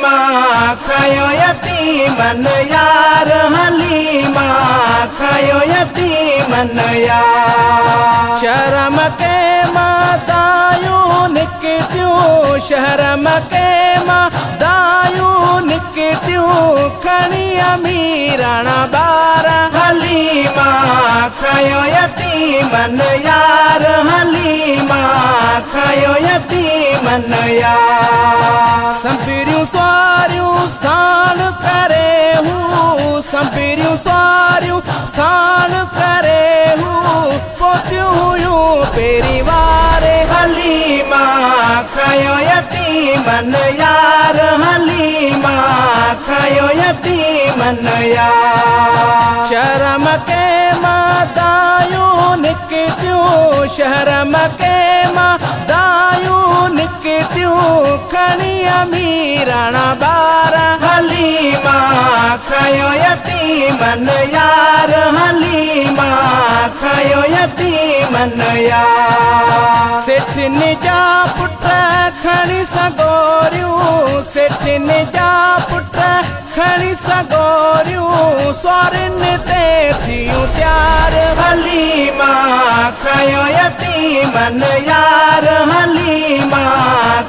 حليما کنيو يتيمن يار حليما کنيو يتيمن يار. شهر مڪي مان دايون نڪتيون، شهر مڪي مان دايون نڪتيون، کڻي اميراڻا ٻار. حليما کنيو يتيمن يار حليما کنيو يتيمن يار. سنبريون سواريون ساڻ ڪري هو، سنبريون سواريون ساڻ ڪري هو، پهتيون هيون پهرين واري. حليما کنيو يتيمن يار حليما کنيو يتيمن يار. شهر مڪي مان دايون نڪتيون، شهر مڪي مان دايون نڪتيون، کڻي اميراڻا ٻار. حليما کنيو يتيمن يار حليما کنيو يتيمن يار. سيٺن جا پٽ کڻي سڳوريون، سيٺن جا پٽ کڻي سڳوريون، سوارين تي ٿيون تيار. حليما کنيو يتيمن يار حليما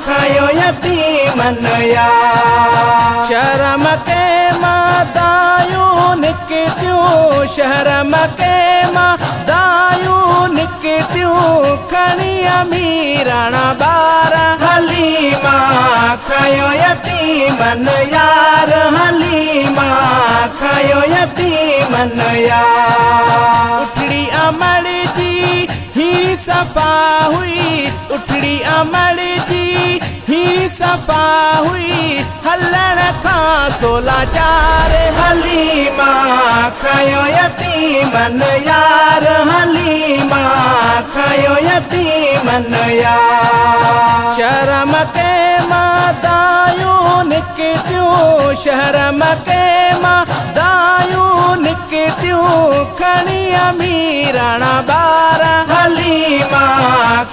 کنيو يتيمن يار. شهر مڪي مان دايون نڪتيون، شهر مڪي مان دايون نڪتيون، کڻي اميراڻا ٻار. حليما کنيو يتيمن يار حليما کنيو يتيمن يار. اٺڙي امڙ جي هيڻي صفا هئي، اٺڙي امڙ جي هيڻي صفا هئي، هلڻ کان سولا چار. حليما کنيو يتيمن يار حليما کنيو يتيمن يار. شهر مڪي مان دايون نڪتيون، شهر مڪي مان دايون نڪتيون، کڻي اميراڻا ٻار. حليما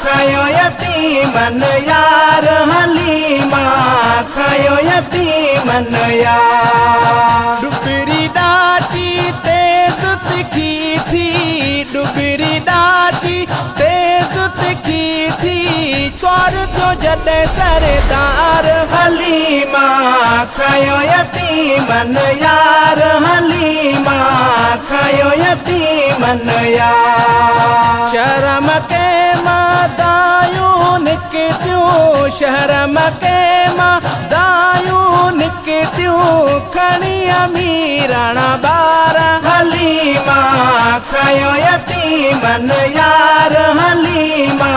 کنيو يتيمن يار حليما کنيو يتيمن يار. ڏٻري ڏاڍي تيز تکي ٿي، ڏٻري ڏاڍي تيز تکي ٿي، سوار ٿيو جڏهن سردار. حليما کنيو يتيمن يار حليما کنيو يتيمن يار. شهر مڪي مان دايون نڪتيون، شهر مڪي مان دايون نڪتيون، کڻي اميراڻا ٻار. حليما کنيو يتيمن يار حليما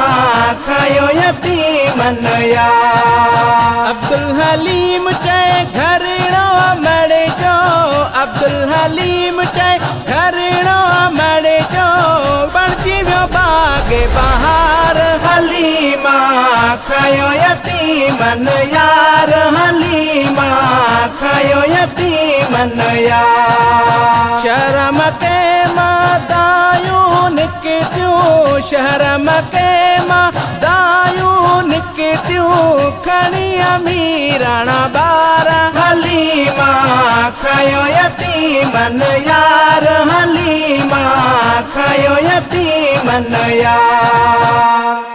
کنيو يتيمن يار. عبدالحليم چئي گهرڻو امڙ جو، عبدالحليم چئي گهرڻو امڙ جو، بڻجي ويو باغ بهار. حليما کنيو يتيمن يار حليما کنيو يتيمن يار. شهر مڪي مان دايون نڪتيون، شهر مڪي مان دايون نڪتيون، کڻي اميراڻا ٻار. حليما کنيو يتيمن يار حليما کنيو يتيمن يار.